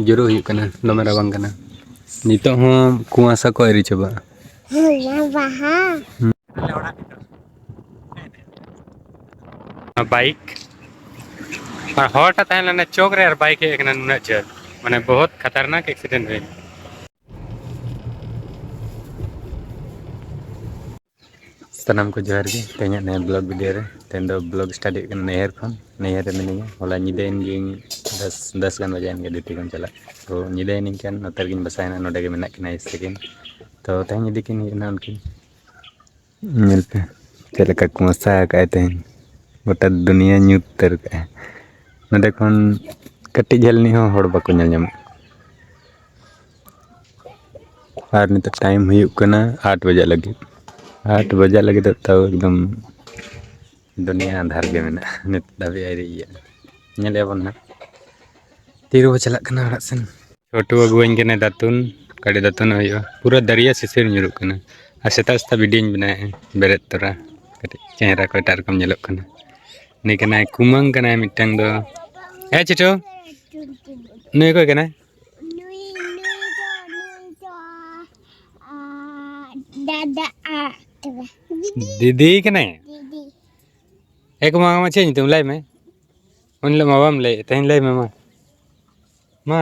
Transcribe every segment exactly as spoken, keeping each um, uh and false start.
ᱡᱳᱨ ᱦᱩᱭᱩᱜ ᱠᱟᱱᱟ, ᱫᱚᱢᱮ ᱨᱟᱵᱟᱝ ᱠᱟᱱᱟ᱾ ᱱᱤᱛᱚᱜ ᱦᱚᱸ ᱠᱩᱣᱟᱥᱟ ᱠᱚ ᱟᱹᱣᱨᱤ ᱪᱟᱵᱟᱜᱼᱟ᱾ ᱦᱩᱭᱱᱟ ᱵᱟᱦᱟ᱾ ᱦᱩᱸ᱾ ᱵᱟᱭᱤᱠ ᱟᱨ ᱦᱚᱲ ᱴᱷᱮᱱ ᱛᱟᱦᱮᱸ ᱞᱮᱱᱟ ᱪᱚᱠ ᱨᱮ, ᱟᱨ ᱵᱟᱭᱤᱠ ᱦᱮᱡ ᱟᱠᱟᱱᱟ ᱱᱩᱱᱟᱹᱜ ᱡᱷᱟᱹᱞ, ᱢᱟᱱᱮ ᱵᱚᱦᱩᱛ ᱠᱷᱟᱛᱟᱨᱱᱟᱠ ᱮᱠᱥᱤᱰᱮᱱᱴ ᱦᱩᱭᱱᱟ᱾ ᱥᱟᱱᱟᱢ ᱠᱚ ᱡᱚᱦᱟᱨ ᱜᱮ᱾ ᱛᱮᱦᱮᱧᱟᱜ ᱱᱤᱭᱟᱹ ᱵᱞᱚᱜ ᱵᱷᱤᱰᱤᱭᱳ ᱨᱮ, ᱛᱮᱦᱮᱧ ᱫᱚ ᱵᱞᱚᱜ ᱥᱴᱟᱨᱴ ᱦᱩᱭᱩᱜ ᱠᱟᱱᱟ ᱱᱟᱹᱭᱦᱟᱹᱨ ᱠᱷᱚᱱ᱾ ᱱᱟᱹᱭᱦᱟᱹᱨ ᱨᱮ ᱢᱤᱱᱟᱹᱧᱟ᱾ ᱦᱚᱞᱟ ᱧᱤᱫᱟᱹᱭᱮᱱ ᱜᱤᱧ ᱫᱚᱥ, ᱫᱚᱥ ᱜᱟᱱ ᱵᱟᱡᱟᱭᱮᱱ ᱜᱮ ᱰᱤᱭᱩᱴᱤ ᱠᱷᱚᱱ ᱪᱟᱞᱟᱜ᱾ ᱛᱚ ᱧᱤᱫᱟᱹᱭᱮᱱ ᱠᱷᱟᱱ ᱱᱚᱛᱮ ᱨᱮᱜᱤᱧ ᱵᱟᱥᱟᱭᱮᱱᱟ, ᱱᱚᱰᱮ ᱜᱮ ᱢᱮᱱᱟᱜ ᱠᱤᱱᱟ ᱟᱭᱳ ᱛᱟᱹᱠᱤᱱ᱾ ᱛᱚ ᱛᱮᱦᱮᱧ ᱤᱫᱤ ᱠᱤᱱ ᱦᱩᱭᱩᱜ ᱠᱟᱱᱟ ᱩᱱᱠᱤᱱ᱾ ᱧᱮᱞ ᱯᱮ ᱪᱮᱫ ᱞᱮᱠᱟ ᱠᱚ ᱢᱟᱥᱟ ᱟᱠᱟᱫᱼᱟ ᱛᱮᱦᱮᱧ᱾ ᱜᱚᱴᱟ ᱫᱩᱱᱤᱭᱟᱹ ᱧᱩᱛ ᱩᱛᱟᱹᱨ ᱠᱟᱜᱼᱟ᱾ ᱱᱚᱰᱮ ᱠᱷᱚᱱ ᱠᱟᱹᱴᱤᱡ ᱡᱷᱟᱹᱞ ᱨᱤᱱᱤᱡ ᱦᱚᱸ ᱦᱚᱲ ᱵᱟᱠᱚ ᱧᱮᱞ ᱧᱟᱢᱚᱜ᱾ ᱟᱨ ᱱᱤᱛᱚᱜ ᱴᱟᱭᱤᱢ ᱦᱩᱭᱩᱜ ᱠᱟᱱᱟ ᱟᱴ ᱵᱟᱡᱟᱜ ᱞᱟᱹᱜᱤᱫ᱾ ᱟᱴ ᱵᱟᱡᱟᱜ ᱞᱟᱹᱜᱤᱫ ᱫᱚ ᱛᱟᱣ ᱮᱠᱫᱚᱢ ᱫᱩᱱᱤᱭᱟᱹ ᱟᱸᱫᱷᱟᱨ ᱜᱮ ᱢᱮᱱᱟᱜᱼᱟ᱾ ᱱᱤᱛ ᱫᱷᱟᱹᱵᱤᱡ ᱟᱹᱣᱨᱤ ᱤᱭᱟᱹᱜᱼᱟ᱾ ᱧᱮᱞᱮᱫᱼᱟ ᱵᱚᱱ ᱦᱟᱸᱜ ᱛᱤ ᱨᱮᱵᱚ ᱪᱟᱞᱟᱜ ᱠᱟᱱᱟ ᱚᱲᱟᱜ ᱥᱮᱱ᱾ ᱪᱷᱳᱴᱩ ᱟᱹᱜᱩᱣᱟᱹᱧ ᱠᱟᱱᱟᱭ ᱫᱟᱛᱩᱱ, ᱠᱟᱹᱴᱤᱡ ᱫᱟᱛᱩᱱ ᱦᱩᱭᱩᱜᱼᱟ᱾ ᱯᱩᱨᱟᱹ ᱫᱟᱹᱨᱭᱟᱹ ᱥᱤᱥᱤᱨ ᱧᱩᱨᱩᱜ ᱠᱟᱱᱟ᱾ ᱟᱨ ᱥᱮᱛᱟᱜ ᱥᱮᱛᱟᱜ ᱵᱷᱤᱰᱤᱭᱳᱧ ᱵᱮᱱᱟᱣᱮᱫᱼᱟ ᱵᱮᱨᱮᱫ ᱛᱚᱨᱟ᱾ ᱠᱟᱹᱴᱤᱡ ᱪᱮᱦᱨᱟ ᱠᱚ ᱮᱴᱟᱜ ᱨᱚᱠᱚᱢ ᱧᱮᱞᱚᱜ ᱠᱟᱱᱟ᱾ ᱩᱱᱤ ᱠᱟᱱᱟᱭ ᱠᱩᱢᱟᱹᱝ ᱠᱟᱱᱟᱭ ᱢᱤᱫᱴᱟᱝ ᱫᱚ᱾ ᱦᱮᱸ ᱪᱷᱳᱴᱩ, ᱱᱩᱭ ᱚᱠᱚᱭ ᱠᱟᱱᱟᱭ? ᱱᱩᱭ, ᱱᱩᱭ ᱫᱚ, ᱱᱩᱭ ᱫᱚ, ᱟ, ᱫᱟᱫᱟ, ᱟ, ᱛᱚᱵᱮ᱾ ᱫᱤᱫᱤ ᱠᱟᱱᱟᱭ? ᱫᱤᱫᱤ᱾ ᱮ ᱠᱩᱢᱟᱹᱝ, ᱟᱢᱟᱜ ᱪᱮᱫ ᱧᱩᱛᱩᱢ? ᱞᱟᱹᱭ ᱢᱮ᱾ ᱩᱱ ᱦᱤᱞᱳᱜ ᱢᱟ ᱵᱟᱢ ᱞᱟᱹᱭᱮᱫ, ᱛᱮᱦᱮᱧ ᱞᱟᱹᱭ ᱢᱮ ᱢᱟ᱾ ᱢᱟ᱾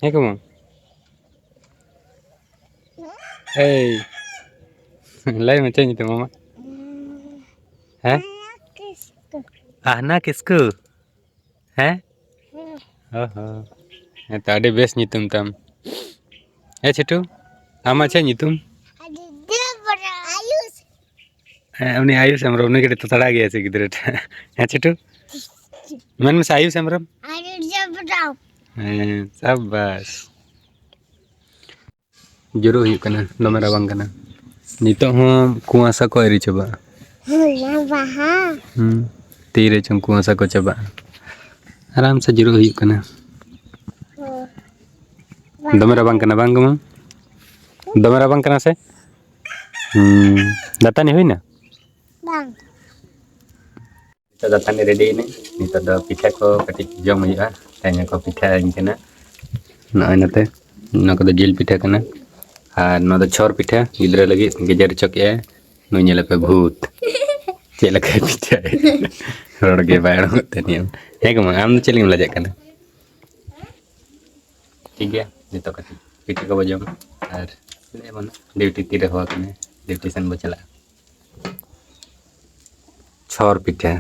ᱦᱮᱸ ᱠᱩᱢᱟᱹᱝ? ᱮᱭ᱾ ᱞᱟᱹᱭ ᱢᱮ, ᱪᱮᱫ ᱧᱩᱛᱩᱢ ᱟᱢᱟᱜ? ᱦᱮᱸ? ᱟᱦᱱᱟ ᱠᱤᱥᱠᱩ᱾ ᱦᱮᱸ? ᱚ ᱦᱚᱸ᱾ ᱦᱮᱸ ᱛᱚ, ᱟᱹᱰᱤ ᱵᱮᱥ ᱧᱩᱛᱩᱢ ᱛᱟᱢ᱾ ᱮ ᱪᱷᱳᱴᱩ, ᱟᱢᱟᱜ ᱪᱮᱫ ᱧᱩᱛᱩᱢ? ᱟᱭᱩᱥ᱾ ᱦᱮᱸ, ᱩᱱᱤ ᱟᱭᱩᱥ ᱦᱮᱢᱵᱨᱚᱢ, ᱩᱱᱤ ᱠᱟᱹᱴᱤᱡ ᱛᱚᱛᱲᱟ ᱜᱮᱭᱟ ᱥᱮ ᱜᱤᱫᱽᱨᱟᱹ ᱴᱟᱜ᱾ ᱦᱮᱸ ᱪᱷᱳᱴᱩ? ᱢᱮᱱ ᱢᱮᱥᱮ, ᱟᱭᱩᱥ ᱦᱮᱢᱵᱨᱚᱢ᱾ ᱟᱭᱩᱥ ᱦᱮᱢᱵᱨᱚᱢ᱾ ᱦᱮᱸ, ᱥᱟᱵᱟᱥ᱾ ᱡᱳᱨ ᱦᱩᱭᱩᱜ ᱠᱟᱱᱟ, ᱫᱚᱢᱮ ᱨᱟᱵᱟᱝ ᱠᱟᱱᱟ᱾ ᱱᱤᱛᱚᱜ ᱦᱚᱸ ᱠᱩᱣᱟᱥᱟ ᱠᱚ ᱟᱹᱣᱨᱤ ᱪᱟᱵᱟᱜᱼᱟ᱾ ᱦᱩᱭᱱᱟ ᱵᱟᱦᱟ᱾ ᱦᱩᱸ, ᱛᱤᱨᱮ ᱪᱚᱝ ᱠᱩᱣᱟᱥᱟ ᱠᱚ ᱪᱟᱵᱟᱜᱼᱟ᱾ ᱟᱨᱟᱢ ᱥᱮ ᱡᱤᱨᱟᱹᱜ ᱦᱩᱭᱩᱜ ᱠᱟᱱᱟ᱾ ᱦᱳᱭ᱾ ᱫᱚᱢᱮ ᱨᱟᱵᱟᱝ ᱠᱟᱱᱟ ᱵᱟᱝ ᱜᱚ ᱢᱟ? ᱫᱚᱢᱮ ᱨᱟᱵᱟᱝ ᱠᱟᱱᱟ ᱥᱮ? ᱦᱩᱸ, ᱫᱟᱹᱛᱟᱹᱱᱤ ᱦᱩᱭᱱᱟ? ᱵᱟᱝ᱾ ᱱᱤᱛᱚᱜ ᱫᱚ ᱛᱟᱦᱞᱮ ᱨᱮᱰᱤ ᱮᱱᱟᱹᱧ᱾ ᱱᱤᱛᱚᱜ ᱫᱚ ᱯᱤᱴᱷᱟᱹ ᱠᱚ ᱠᱟᱹᱴᱤᱡ ᱡᱚᱢ ᱦᱩᱭᱩᱜᱼᱟ᱾ ᱛᱮᱦᱮᱧ ᱠᱚ ᱯᱤᱴᱷᱟᱹ ᱟᱹᱧ ᱠᱟᱱᱟ᱾ ᱱᱚᱜᱼᱚᱭ ᱱᱚᱛᱮ, ᱱᱚᱣᱟ ᱠᱚᱫᱚ ᱡᱤᱞ ᱯᱤᱴᱷᱟᱹ ᱠᱟᱱᱟ᱾ ᱟᱨ ᱱᱚᱣᱟ ᱫᱚ ᱪᱷᱚᱨ ᱯᱤᱴᱷᱟᱹ, ᱜᱤᱫᱽᱨᱟᱹ ᱞᱟᱹᱜᱤᱫ ᱜᱮᱡᱮᱨ ᱦᱚᱪᱚ ᱠᱮᱜᱼᱟᱭ᱾ ᱱᱩᱭ ᱧᱮᱞᱮ ᱯᱮ ᱵᱷᱩᱛ᱾ ᱪᱮᱫ ᱞᱮᱠᱟᱭ ᱯᱤᱴᱷᱟᱹᱭ? ᱨᱚᱲ ᱜᱮ ᱵᱟᱭ ᱚᱰᱚᱠᱚᱜ ᱛᱟᱹᱱᱤᱡ᱾ ᱦᱮᱸ ᱜᱚ ᱢᱟ, ᱟᱢ ᱫᱚ ᱪᱮᱫ ᱞᱟᱹᱜᱤᱫ ᱮᱢ ᱞᱟᱡᱟᱜ ᱠᱟᱱᱟ? ᱴᱷᱤᱠ ᱜᱮᱭᱟ, ᱱᱤᱛᱚᱜ ᱠᱟᱹᱴᱤᱡ ᱯᱤᱴᱷᱟᱹ ᱠᱚᱵᱚ ᱡᱚᱢᱟ ᱟᱨ ᱞᱟᱹᱭ ᱟᱵᱚᱱ ᱰᱤᱭᱩᱴᱤ ᱛᱤᱨᱮ ᱦᱚᱦᱚ ᱟᱠᱟᱱᱟ, ᱰᱤᱭᱩᱴᱤ ᱥᱮᱱ ᱵᱚ ᱪᱟᱞᱟᱜᱼᱟ᱾ ᱪᱷᱚᱨ ᱯᱤᱴᱷᱟᱹ᱾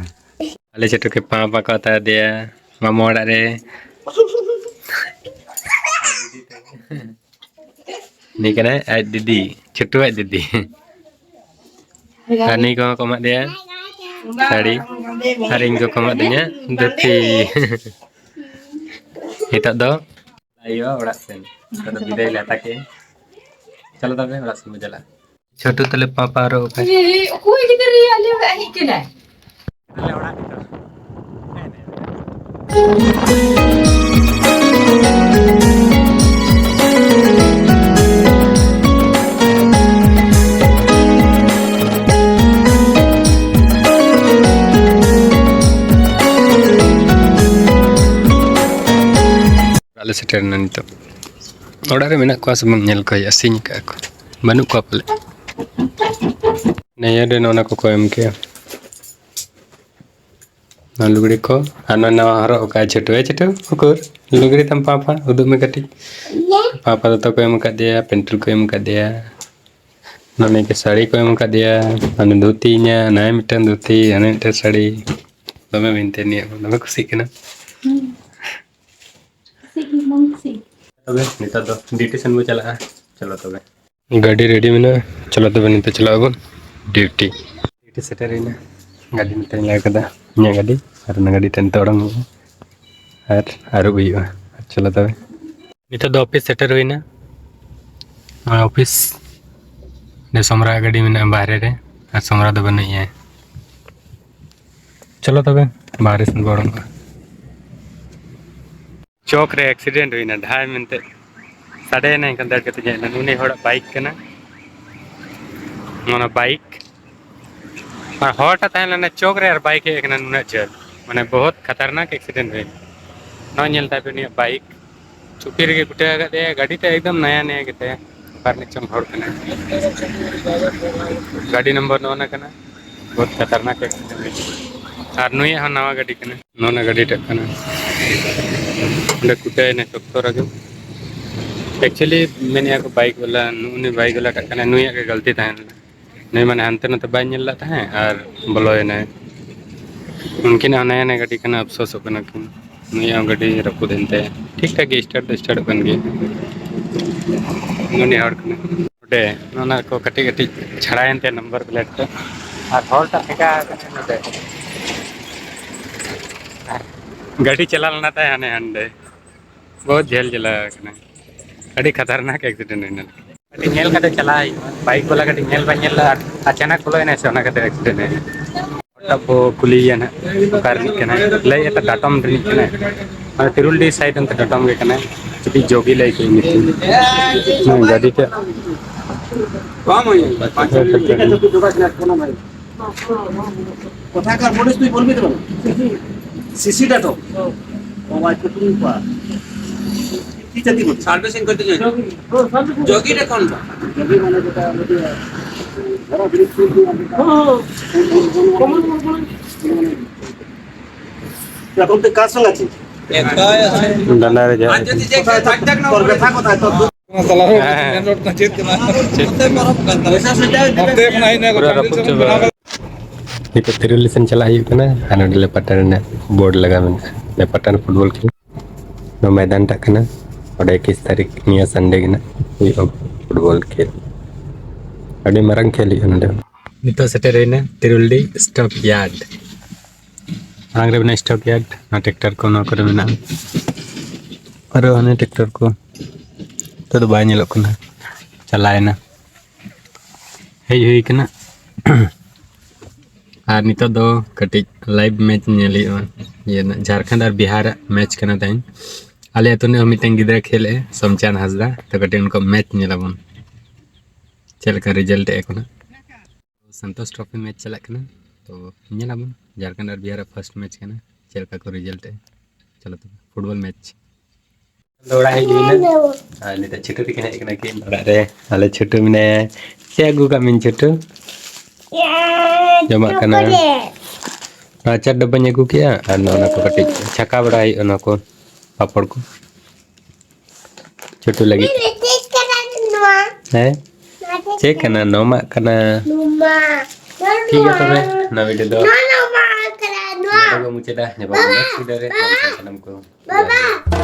ᱟᱞᱮ ᱪᱷᱳᱴᱩ ᱠᱮ ᱯᱟᱯᱟ ᱠᱚ ᱦᱟᱛᱟᱣ ᱟᱫᱮᱭᱟ ᱢᱟᱢᱚ ᱚᱲᱟᱜ ᱨᱮ᱾ ᱱᱩᱭ ᱠᱟᱱᱟᱭ ᱟᱡ ᱫᱤᱫᱤ, ᱪᱷᱳᱴᱩ ᱟᱡ ᱫᱤᱫᱤ᱾ ᱟᱨ ᱱᱩᱭ ᱠᱚᱦᱚᱸ ᱠᱚ ᱮᱢᱟᱫᱮᱭᱟ ᱥᱟᱹᱲᱤ, ᱟᱨ ᱤᱧ ᱠᱚᱠᱚ ᱮᱢᱟᱫᱤᱧᱟ ᱫᱷᱩᱛᱤ᱾ ᱱᱤᱛᱚᱜ ᱫᱚ ᱟᱭᱳ ᱚᱲᱟᱜ ᱥᱮᱱ᱾ ᱱᱤᱛᱚᱜ ᱫᱚ ᱵᱤᱫᱟᱹᱭ ᱞᱮ ᱦᱟᱛᱟᱣ ᱠᱮᱫ᱾ ᱪᱚᱞᱚ ᱛᱚᱵᱮ ᱚᱲᱟᱜ ᱥᱮᱱ ᱵᱚ ᱪᱟᱞᱟᱜᱼᱟ᱾ ᱪᱷᱳᱴᱩ ᱛᱟᱞᱮ ᱯᱟᱯᱟ ᱟᱨᱚ ᱚᱠᱟ? ᱚᱠᱚᱭ ᱜᱤᱫᱟᱹᱨ ᱨᱮᱭᱟᱜ ᱞᱮ ᱦᱮᱡ ᱠᱟᱱᱟ? ᱟᱞᱮ ᱚᱲᱟᱜ ᱨᱮᱫᱚ᱾ ᱟᱞᱮ ᱥᱮᱴᱮᱨ ᱮᱱᱟ ᱱᱤᱛᱚᱜ᱾ ᱚᱲᱟᱜ ᱨᱮ ᱢᱮᱱᱟᱜ ᱠᱚᱣᱟ ᱥᱮ ᱵᱟᱝ ᱧᱮᱞ ᱠᱚ ᱦᱩᱭᱩᱜᱼᱟ, ᱥᱤᱧ ᱟᱠᱟᱫ ᱠᱚ᱾ ᱵᱟᱹᱱᱩᱜ ᱠᱚᱣᱟ ᱯᱟᱞᱮ᱾ ᱱᱤᱭᱟᱹ ᱨᱮ ᱱᱚᱜᱼᱚ ᱱᱟ ᱠᱚᱠᱚ ᱮᱢ ᱠᱮᱜᱼᱟ᱾ ᱱᱚᱣᱟ ᱞᱩᱜᱽᱲᱤ ᱠᱚ, ᱟᱨ ᱱᱚᱣᱟ ᱱᱟᱣᱟ ᱦᱚᱨᱚᱜ ᱟᱠᱟᱫ ᱪᱷᱳᱴᱩ᱾ ᱮ ᱪᱷᱳᱴᱩ, ᱩᱠᱩᱨ? ᱞᱩᱜᱽᱲᱤ ᱛᱟᱢ ᱯᱟᱯᱟ, ᱩᱫᱩᱜ ᱢᱮ ᱠᱟᱹᱴᱤᱡ᱾ ᱯᱟᱯᱟ ᱫᱚᱛᱚ ᱠᱚ ᱮᱢ ᱟᱠᱟᱫᱮᱭᱟ, ᱯᱮᱱᱴᱩᱞ ᱠᱚ ᱮᱢ ᱟᱠᱟᱫᱮᱭᱟ᱾ ᱱᱚᱰᱮ ᱥᱟᱹᱲᱤ ᱠᱚ ᱮᱢ ᱟᱠᱟᱫᱮᱭᱟ, ᱦᱟᱱᱮ ᱫᱷᱩᱛᱤ ᱤᱧᱟᱹ, ᱱᱟᱭ ᱢᱤᱫᱴᱟᱝ ᱫᱷᱩᱛᱤ, ᱦᱟᱱᱮ ᱢᱤᱫᱴᱟᱝ ᱥᱟᱹᱲᱤ᱾ ᱫᱚᱢᱮ ᱢᱮᱱᱛᱮ ᱱᱤᱭᱟᱹ ᱫᱚᱢᱮ ᱠᱩᱥᱤᱜ ᱠᱟᱱᱟ᱾ ᱦᱩᱸ᱾ ᱠᱩᱥᱤᱜ ᱜᱮ ᱵᱟᱝ ᱠᱩᱥᱤᱜ? ᱛᱚᱵᱮ ᱱᱮᱛᱟᱨ ᱫᱚ ᱰᱤᱭᱩᱴᱤ ᱥᱮᱱ ᱵᱚ ᱪᱟᱞᱟᱜᱼᱟ᱾ ᱪᱚᱞᱚ ᱛᱚᱵᱮ᱾ ᱜᱟᱹᱰᱤ ᱨᱮᱰᱤ ᱢᱮᱱᱟᱜᱼᱟ, ᱪᱚᱞᱚ ᱛᱚᱵᱮ ᱱᱤᱛᱚᱜ ᱪᱟᱞᱟᱜ ᱟᱵᱚᱱ ᱰᱤᱭᱩᱴᱤ᱾ ᱰᱤᱭᱩᱴᱤ ᱥᱮᱴᱮᱨ ᱦᱩᱭᱱᱟ, ᱜᱟᱹᱰᱤ ᱱᱚᱛᱮᱧ ᱞᱟᱜᱟ ᱠᱟᱫᱟ, ᱤᱧᱟᱹᱜ ᱜᱟᱹᱰᱤ, ᱟᱨ ᱚᱱᱟ ᱜᱟᱹᱰᱤ ᱛᱮ ᱱᱤᱛᱚᱜ ᱚᱰᱚᱝ ᱦᱩᱭᱩᱜᱼᱟ ᱟᱨ ᱟᱹᱨᱩᱵ ᱦᱩᱭᱩᱜᱼᱟ᱾ ᱪᱚᱞᱚ ᱛᱚᱵᱮ᱾ ᱱᱤᱛᱚᱜ ᱫᱚ ᱚᱯᱷᱤᱥ ᱥᱮᱴᱮᱨ ᱦᱩᱭᱱᱟ᱾ ᱱᱚᱣᱟ ᱚᱯᱷᱤᱥ ᱨᱮ ᱥᱚᱢᱨᱟ ᱜᱟᱹᱰᱤ ᱢᱮᱱᱟᱜᱼᱟ ᱵᱟᱦᱨᱮ ᱨᱮ, ᱟᱨ ᱥᱚᱢᱨᱟ ᱫᱚ ᱵᱟᱹᱱᱩᱜ ᱮᱭᱟ᱾ ᱪᱚᱞᱚ ᱛᱚᱵᱮ ᱵᱟᱦᱨᱮ ᱥᱮᱱ ᱵᱚ ᱚᱰᱚᱝᱚᱜᱼᱟ᱾ ᱪᱚᱠ ᱨᱮ ᱮᱠᱥᱤᱰᱮᱱᱴ ᱦᱩᱭᱱᱟ, ᱰᱷᱟᱭ ᱢᱮᱱᱛᱮ ᱥᱟᱰᱮᱭᱮᱱᱟ, ᱮᱱᱠᱷᱟᱱ ᱫᱟᱹᱲ ᱠᱟᱛᱮ ᱦᱮᱡ ᱮᱱᱟ᱾ ᱩᱱᱤ ᱦᱚᱲᱟᱜ ᱵᱟᱭᱤᱠ ᱠᱟᱱᱟ, ᱚᱱᱟ ᱵᱟᱭᱤᱠ᱾ ᱟᱨ ᱦᱚᱲ ᱴᱷᱮᱱ ᱛᱟᱦᱮᱸ ᱞᱮᱱᱟ ᱪᱚᱠ ᱨᱮ ᱟᱨ ᱵᱟᱭᱤᱠ ᱦᱮᱡ ᱟᱠᱟᱱᱟ ᱱᱩᱱᱟᱹᱜ ᱡᱷᱟᱹᱞ, ᱢᱟᱱᱮ ᱵᱚᱦᱩᱛ ᱠᱷᱟᱛᱟᱨᱱᱟᱠ ᱮᱠᱥᱤᱰᱮᱱᱴ ᱦᱩᱭᱱᱟ᱾ ᱱᱚᱣᱟ ᱧᱮᱞ ᱛᱟᱯᱮ ᱩᱱᱤᱭᱟᱜ ᱵᱟᱭᱤᱠ ᱪᱩᱯᱤ ᱨᱮᱜᱮ ᱠᱩᱴᱟᱹ ᱟᱠᱟᱫ ᱛᱟᱭᱟ, ᱜᱟᱹᱰᱤ ᱛᱮ ᱮᱠᱫᱚᱢ ᱱᱟᱭᱟ ᱱᱟᱭᱟ ᱜᱮᱛᱟᱭᱟ᱾ ᱚᱠᱟ ᱨᱤᱱᱤᱡ ᱪᱚᱝ ᱦᱚᱲ ᱠᱟᱱᱟᱭ᱾ ᱜᱟᱹᱰᱤ ᱱᱚᱢᱵᱚᱨ ᱱᱚᱜᱼᱚ ᱱᱟ ᱠᱟᱱᱟ, ᱵᱚᱦᱩᱛ ᱠᱷᱟᱛᱟᱨᱱᱟᱠ ᱮᱠᱥᱤᱰᱮᱱᱴ ᱦᱩᱭᱱᱟ᱾ ᱟᱨ ᱱᱩᱭᱟᱜ ᱦᱚᱸ ᱱᱟᱣᱟ ᱜᱟᱹᱰᱤ ᱠᱟᱱᱟ, ᱱᱚᱜᱼᱚ ᱱᱟ ᱜᱟᱹᱰᱤ ᱴᱟᱜ ᱠᱟᱱᱟ᱾ ᱚᱸᱰᱮ ᱠᱩᱴᱟᱹᱭᱮᱱᱟ ᱥᱚᱠᱛᱚ ᱨᱮᱜᱮ᱾ ᱮᱠᱪᱩᱭᱮᱞᱤ ᱢᱮᱱᱮᱫᱼᱟ ᱠᱚ ᱵᱟᱭᱤᱠ ᱵᱟᱞᱟ, ᱱᱩᱜᱼᱩ ᱱᱩᱭ ᱵᱟᱭᱤᱠ ᱵᱟᱞᱟ ᱴᱟᱜ ᱠᱟᱱᱟᱭ, ᱱᱩᱭᱟᱜ ᱜᱮ ᱜᱟᱹᱞᱛᱤ ᱛᱟᱦᱮᱸ ᱞᱮᱱᱟ᱾ ᱱᱩᱭ ᱢᱟᱱᱮ ᱦᱟᱱᱛᱮ ᱱᱟᱛᱮ ᱵᱟᱭ ᱧᱮᱞ ᱞᱮᱫ ᱛᱟᱦᱮᱸᱫ ᱟᱨ ᱵᱚᱞᱚᱭᱮᱱᱟᱭ᱾ ᱩᱱᱠᱤᱱᱟᱜ ᱦᱚᱸ ᱱᱟᱭᱟ ᱱᱟᱭᱟ ᱜᱟᱹᱰᱤ ᱠᱟᱱᱟ, ᱟᱯᱥᱳᱥᱚᱜ ᱠᱟᱱᱟ ᱠᱤᱱ᱾ ᱱᱩᱭᱟᱜ ᱦᱚᱸ ᱜᱟᱹᱰᱤ ᱨᱟᱹᱯᱩᱫ ᱮᱱ ᱛᱟᱭᱟ᱾ ᱴᱷᱤᱠ ᱴᱷᱟᱠ ᱜᱮ ᱥᱴᱟᱨᱴ ᱫᱚ ᱥᱴᱟᱨᱴᱚᱜ ᱠᱟᱱ ᱜᱮᱭᱟ᱾ ᱱᱩᱱᱤ ᱦᱚᱲ ᱠᱟᱱᱟ᱾ ᱱᱚᱰᱮ ᱚᱱᱟ ᱠᱚ ᱠᱟᱹᱴᱤᱡ ᱠᱟᱹᱴᱤᱡ ᱪᱷᱟᱲᱟᱭᱮᱱ ᱛᱟᱭᱟ ᱱᱟᱢᱵᱟᱨ ᱯᱞᱮᱴ ᱠᱚ᱾ ᱟᱨ ᱦᱚᱲ ᱴᱟᱜ ᱯᱷᱮᱸᱠᱟ ᱟᱠᱟᱱᱟ ᱱᱚᱰᱮ᱾ ᱜᱟᱹᱰᱤ ᱪᱟᱞᱟᱣ ᱞᱮᱱᱟ ᱛᱟᱭ ᱦᱟᱱᱮ ᱦᱟᱸᱰᱮ᱾ ᱵᱚᱦᱩᱛ ᱡᱷᱟᱹᱞ ᱪᱟᱞᱟᱣ ᱟᱠᱟᱱᱟ᱾ ᱟᱹᱰᱤ ᱠᱷᱟᱛᱟᱨᱱᱟᱠ ᱮᱠᱥᱤᱰᱮᱱᱴ ᱦᱩᱭᱱᱟ᱾ ᱠᱟᱹᱴᱤᱡ ᱧᱮᱞ ᱠᱟᱛᱮ ᱪᱟᱞᱟᱜ ᱦᱩᱭᱩᱜᱼᱟ᱾ ᱵᱟᱭᱤᱠ ᱵᱟᱞᱟ ᱠᱟᱹᱴᱤᱡ ᱧᱮᱞ ᱵᱟᱭ ᱧᱮᱞ ᱞᱮᱫᱟ, ᱟᱪᱟᱱᱟᱠ ᱵᱚᱞᱚᱭᱮᱱᱟᱭ ᱥᱮ, ᱚᱱᱟ ᱠᱷᱟᱹᱛᱤᱨ ᱮᱠᱥᱤᱰᱮᱱᱴ ᱦᱩᱭᱱᱟ᱾ ᱦᱚᱴᱟᱛ ᱵᱚ ᱠᱩᱞᱤᱭᱮᱭᱟ ᱱᱟᱦᱟᱜ, ᱚᱠᱟ ᱨᱤᱱᱤᱡ ᱠᱟᱱᱟᱭ? ᱞᱟᱹᱭᱮᱫᱼᱟ ᱛᱚ, ᱰᱟᱴᱚᱢ ᱨᱤᱱᱤᱡ ᱠᱟᱱᱟᱭ᱾ ᱢᱟᱱᱮ ᱛᱤᱨᱩᱞᱰᱤ ᱥᱟᱭᱤᱰ ᱚᱱᱛᱮ ᱰᱟᱴᱚᱢ ᱜᱮ ᱠᱟᱱᱟᱭ᱾ ᱠᱟᱹᱴᱤᱡ ᱡᱳᱜᱤ ᱞᱟᱹᱭ ᱠᱮᱫ ᱧᱩᱛᱩᱢ᱾ ᱦᱮᱸ, ᱜᱟᱹᱰᱤ ᱛᱮ᱾ কোথাকার বলিস তুই বলবি তো? সিসি ডাটো। ও ভাই, তো তুমি পা। কি জাতি বলছিস? সার্ভিসিং করতে চাই। যোগীটা কোনটা? যোগী মানে যেটা আমাদের ধরো ব্রিজ। এখন তুই কার সঙ্গে আছিস? একাই আছে। ডান্ডা রে যা। আর যদি যে কেউ থাক থাক না, তোর ব্যথা কোথায়? তোর দুঃখ। ᱦᱮᱸ᱾ ᱚᱱᱛᱮ ᱠᱷᱚᱱᱟᱜ ᱦᱮᱡ ᱮᱱᱟ ᱠᱚ᱾ ᱯᱩᱨᱟᱹ ᱨᱟᱹᱯᱩᱫ ᱪᱟᱵᱟ᱾ ᱱᱤᱛᱚᱜ ᱛᱤᱨᱩᱞᱤ ᱥᱮᱱ ᱪᱟᱞᱟᱜ ᱦᱩᱭᱩᱜ ᱠᱟᱱᱟ᱾ ᱟᱨ ᱱᱚᱰᱮ ᱞᱮᱯᱟᱴᱟᱱ ᱨᱮᱱᱟᱜ ᱵᱳᱨᱰ ᱞᱟᱜᱟᱣ ᱢᱮᱱᱟᱜᱼᱟ, ᱞᱮᱯᱟᱴᱟᱱ ᱯᱷᱩᱴᱵᱚᱞ ᱠᱷᱮᱞ᱾ ᱱᱚᱣᱟ ᱢᱚᱭᱫᱟᱱ ᱴᱟᱜ ᱠᱟᱱᱟ᱾ ᱱᱚᱰᱮ ᱮᱠᱤᱥ ᱛᱟᱹᱨᱤᱠᱷ ᱱᱤᱭᱟᱹ ᱥᱟᱱᱰᱮ ᱜᱮ ᱱᱟᱜ ᱦᱩᱭᱩᱜᱼᱟ ᱯᱷᱩᱴᱵᱚᱞ ᱠᱷᱮᱞ᱾ ᱟᱹᱰᱤ ᱢᱟᱨᱟᱝ ᱠᱷᱮᱞ ᱦᱩᱭᱩᱜᱼᱟ ᱱᱚᱰᱮ᱾ ᱱᱤᱛᱚᱜ ᱥᱮᱴᱮᱨ ᱦᱩᱭᱱᱟ ᱛᱤᱨᱩᱞᱰᱤ ᱥᱴᱚᱠ ᱭᱟᱨᱰ᱾ ᱢᱟᱲᱟᱝ ᱨᱮ ᱢᱮᱱᱟᱜᱼᱟ ᱥᱴᱚᱠ ᱭᱟᱨᱰ, ᱚᱱᱟ ᱴᱨᱟᱠᱴᱟᱨ ᱠᱚ ᱱᱚᱣᱟ ᱠᱚᱨᱮ ᱢᱮᱱᱟᱜᱼᱟ᱾ ᱟᱨᱚ ᱦᱟᱱᱮ ᱴᱨᱟᱠᱴᱟᱨ ᱠᱚ ᱱᱤᱛᱚᱜ ᱫᱚ ᱵᱟᱭ ᱧᱮᱞᱚᱜ ᱠᱟᱱᱟ, ᱪᱟᱞᱟᱣᱮᱱᱟ᱾ ᱦᱮᱡ ᱦᱩᱭ ᱠᱟᱱᱟ᱾ ᱟᱨ ᱱᱤᱛᱚᱜ ᱫᱚ ᱠᱟᱹᱴᱤᱡ ᱞᱟᱭᱤᱵᱷ ᱢᱮᱪ ᱧᱮᱞ ᱦᱩᱭᱩᱜᱼᱟ᱾ ᱤᱭᱟᱹ ᱨᱮᱱᱟᱜ ᱡᱷᱟᱲᱠᱷᱚᱸᱰ ᱟᱨ ᱵᱤᱦᱟᱨ ᱟᱜ ᱢᱮᱪ ᱠᱟᱱᱟ ᱛᱮᱦᱮᱧ᱾ ᱟᱞᱮ ᱟᱹᱛᱩ ᱨᱤᱱᱤᱡ ᱦᱚᱸ ᱢᱤᱫᱴᱮᱱ ᱜᱤᱫᱽᱨᱟᱹ ᱠᱷᱮᱞ ᱮᱫᱼᱟᱭ, ᱥᱚᱢᱪᱟᱸᱫᱽ ᱦᱟᱸᱥᱫᱟ᱾ ᱛᱚ ᱠᱟᱹᱴᱤᱡ ᱩᱱᱠᱩᱣᱟᱜ ᱢᱮᱪ ᱧᱮᱞ ᱟᱵᱚᱱ, ᱪᱮᱫ ᱞᱮᱠᱟ ᱨᱮᱡᱟᱞᱴ ᱮᱫᱼᱟ ᱠᱚ ᱱᱟᱜ᱾ ᱥᱟᱱᱛᱳᱥ ᱴᱨᱚᱯᱷᱤ ᱢᱮᱪ ᱪᱟᱞᱟᱜ ᱠᱟᱱᱟ᱾ ᱛᱚ ᱧᱮᱞᱟᱵᱚᱱ ᱡᱷᱟᱲᱠᱷᱚᱸᱰ ᱟᱨ ᱵᱤᱦᱟᱨ ᱨᱮ ᱯᱷᱟᱨᱥᱴ ᱢᱮᱪ ᱠᱟᱱᱟ, ᱪᱮᱫ ᱞᱮᱠᱟ ᱠᱚ ᱨᱮᱡᱟᱞᱴ ᱮᱫᱼᱟ᱾ ᱪᱚᱞᱚ ᱛᱚᱵᱮ ᱯᱷᱩᱴᱵᱚᱞ ᱢᱮᱪ᱾ ᱟᱫᱚ ᱚᱲᱟᱜ ᱦᱮᱡ ᱦᱩᱭᱱᱟ᱾ ᱟᱨ ᱱᱤᱛᱚᱜ ᱪᱷᱩᱴᱩ ᱛᱟᱹᱠᱤᱱ ᱦᱮᱡ ᱠᱟᱱᱟ ᱠᱤᱱ ᱚᱲᱟᱜ ᱨᱮ᱾ ᱟᱞᱮ ᱪᱷᱩᱴᱩ ᱢᱮᱱᱟᱭᱟ᱾ ᱪᱮᱫ ᱟᱹᱜᱩ ᱠᱟᱜ ᱢᱮ ᱪᱷᱩᱴᱩ? ᱡᱚᱢᱟᱜ ᱠᱟᱱᱟ᱾ ᱟᱪᱟᱨ ᱰᱟᱵᱟᱧ ᱟᱹᱜᱩ ᱠᱮᱜᱼᱟ ᱟᱨ ᱱᱚᱜᱼᱚ ᱱᱚᱣᱟ ᱠᱚ ᱠᱟᱹᱴᱤᱡ ᱪᱷᱟᱠᱟ ᱵᱟᱲᱟ ᱦᱩᱭᱩᱜᱼᱟ, ᱱᱚᱣᱟ ᱠᱚ ᱯᱟᱯᱚᱲ ᱠᱚ ᱪᱷᱩᱴᱩ ᱞᱟᱹᱜᱤᱫ᱾ ᱪᱮᱫ ᱠᱟᱱᱟ ᱱᱚᱣᱟ? ᱦᱮᱸ? ᱪᱮᱫ ᱠᱟᱱᱟ? ᱱᱚᱢᱟᱜ ᱠᱟᱱᱟ᱾ ᱱᱚᱢᱟ᱾ ᱴᱷᱤᱠ ᱜᱮᱭᱟ ᱛᱚᱵᱮ, ᱱᱚᱣᱟ ᱵᱷᱤᱰᱤᱭᱳ ᱫᱚ ᱱᱚᱣᱟ ᱱᱚᱢᱟ ᱠᱟᱱᱟ, ᱱᱚᱣᱟ᱾ ᱱᱚᱰᱮ ᱜᱮ ᱢᱩᱪᱟᱹᱫᱟ᱾ ᱧᱟᱯᱟᱢ ᱵᱟᱵᱟ, ᱵᱚᱱ ᱱᱮᱠᱥᱴ ᱵᱷᱤᱰᱤᱭᱳ ᱨᱮ᱾ ᱵᱟᱵᱟ᱾ ᱥᱟᱱᱟᱢ ᱠᱚ ᱵᱟᱵᱟ᱾